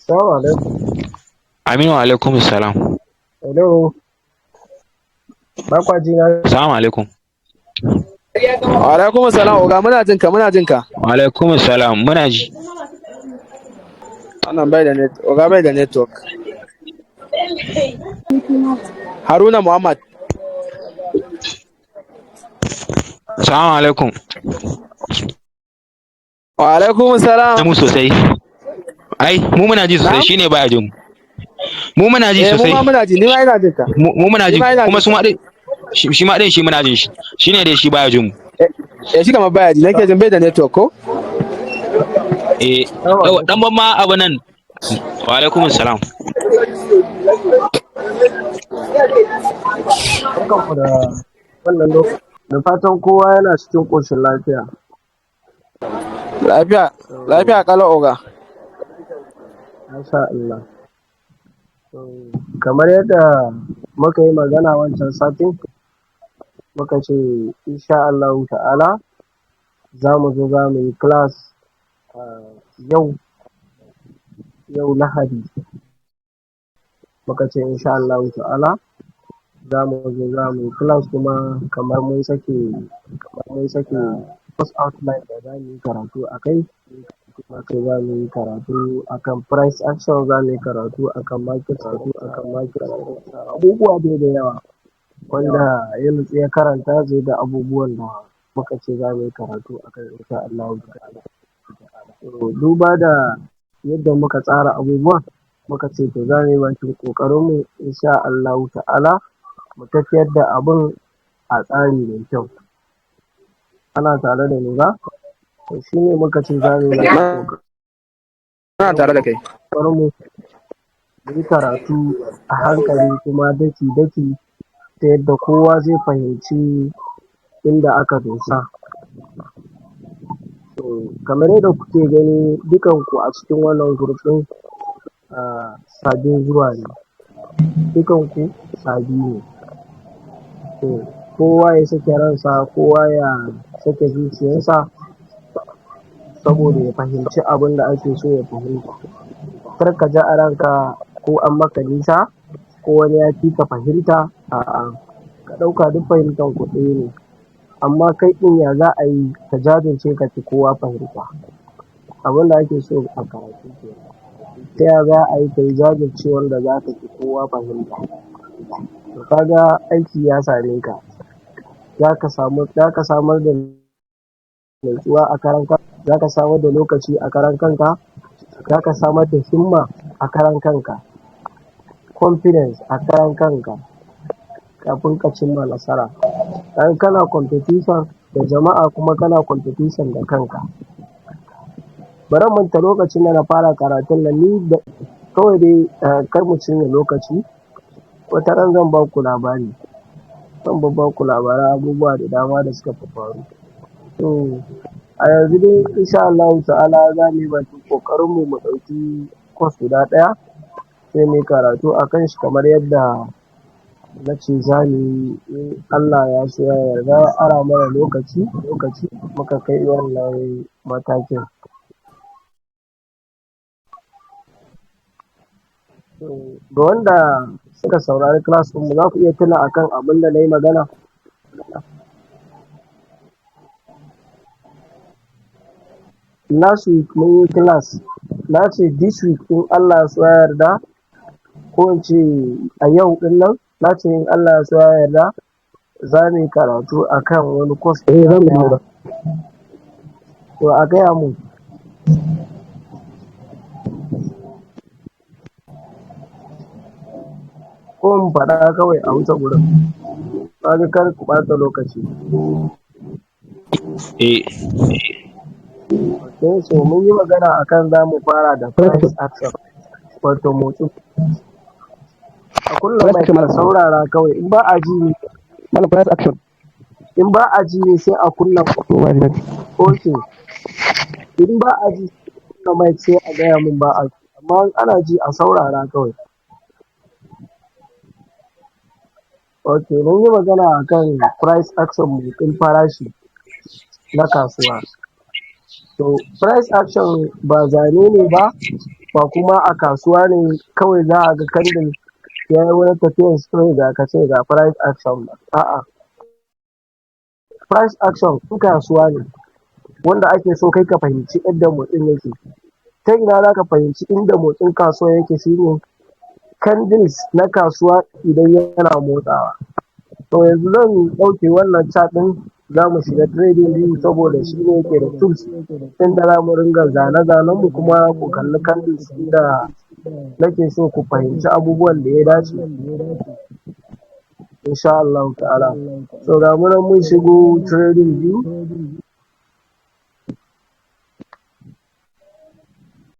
Assalamu alaikum. Aminu, alaikum salam. Hello. Ba kwa ji na? Assalamu alaikum. Wa alaikum salam, oga, muna jin ka, muna jin ka. Wa alaikum salam, muna ji. Wannan bai da net, oga bai da network. Haruna Muhammad. Assalamu alaikum. Wa alaikum salam. Mu sosai. Ai, mu muna ji sosai. Na'am? Shine baya jin mu. Mu muna ji Eh, mu sosai. ma muna ji, ni ma ina jin ka. Mu muna Ni ji ma ina kuma jin su ka. ma din shi ma din shi muna jin shi. Shine dai shi baya jin mu. Eh, shi kamar baya ji, nake jin bai da network ko? Eh, Assalamu yawa alaikum. Dan ban ma abu nan. Wa alaikum salam. Barkanku da wannan lokaci. Da fatan kowa yana cikin ƙoshin lafiya. Lafiya, lafiya kalau, oga. Masha Allah. To, kamar yadda muka yi magana wancan satin, muka ce insha Allahu ta'ala za mu zo za mu yi class yau, yau Lahadi. Muka ce insha Allahu ta'ala za mu zo za mu yi class, kuma kamar mun sake course outline da za mu yi karatu a kai. Muka ce za mu yi karatu akan price action, za mu yi karatu akan market, karatu akan market, abubuwa dai da yawa. Wanda ya nutsu ya karanta zai ga abubuwan da muka ce za mu yi karatu a kai insha Allahu ta'ala. To, duba da yadda muka tsara abubuwan, muka ce to za mu yi bakin ƙoƙarinmu insha Allahu ta'ala mu tafiyar da abun a tsari mai kyau. Ana tare da ni ba? To, shi ne muka ce za mu yi bakin Muna tare da kai. ƙoƙarinmu mu yi karatu a hankali kuma daki-daki, ta yadda kowa zai fahimci inda aka dosa. To, kamar yadda kuke gani, dukanku a cikin wannan group ɗin sabbin zuwa ne. Dukanku sabi ne. To, kowa ya sake ransa, kowa ya sake zuciyarsa saboda ya fahimci abin da ake so ya fahimta. Kar ka ji a ranka ko an maka nisa ko wani ya fi ka fahimta, a'a. Ka ɗauka duk fahimtar ku ɗaya ne. Amma kai ɗin, ya za a yi ka jajirce ka fi kowa fahimta? Abin da ake so a karatu kenan. Ta ya za a yi ka yi jajircewar da za ka fi kowa fahimta? To, ka ga aiki ya same ka. Za ka samar da natsuwa a karan kanka, za ka samar da lokaci a karan kanka, za ka samar da himma a karan kanka, confidence a karan kanka kafin ka cimma nasara. Dan kana competition da jama'a kuma kana competition da kanka. Bari manta lokacin da na fara karatun nan, ni da kawai dai kar mu cinye lokaci. Wata ran zan ba ku labari. Zan babba ku labaran abubuwa da dama da suka faru. To, a yanzu dai insha Allahu ta'ala za mu yi bakin ƙoƙarinmu mu ɗauki course guda ɗaya, sai mu yi karatu a kan shi kamar yadda na ce za mu yi in Allah ya so ya yarda ya ara mana lokaci muka kai wannan matakin. To, ga wanda suka saurari class ɗinmu, za ku iya tuna akan abin da na yi magana? Last week mun yi class, na ce this week in Allah ya so ya yarda, ko in ce a yau ɗin nan, na ce in Allah ya so ya yarda za mu yi karatu akan wani course. Eh, za mu yi. To, a gaya mun. Ko in faɗa kawai a wuce gurin? Na ga kar ku ɓata lokaci. Eh. Okay, so mun yi magana akan za mu fara da price action, wato motsin. A kullum Price mai action, ka malam. saurara kawai, in ba a ji Malam, price action. in ba a ji sai a kunna. To, ba ji daɗi. Okay. In ba a ji, kunna mic sai a gaya mun ba a ji. Amma in ana ji, a saurara kawai. Okay, mun yi magana akan price action, motsin farashi na kasuwa. To, price action ba zane ne ba. Ba kuma a kasuwa ne kawai za a ga candle ya yi wani tafiyan shi kawai ga ka ce ga price action ba. A'a, price action in kasuwa ne wanda ake so kai ka fahimci yadda motsin yake. Ta ina za ka fahimci inda motsin kasuwa yake? Shine candles na kasuwa idan yana motsawa. To, yanzu zan ɗauke wannan chart ɗin, za mu shiga Trading View saboda shi ne yake da tools inda za mu ringa zane-zanen mu, kuma ku kalli candles inda nake so ku fahimci abubuwan da ya dace, insha Allahu ta'ala. So ga mu nan mun shigo Trading View.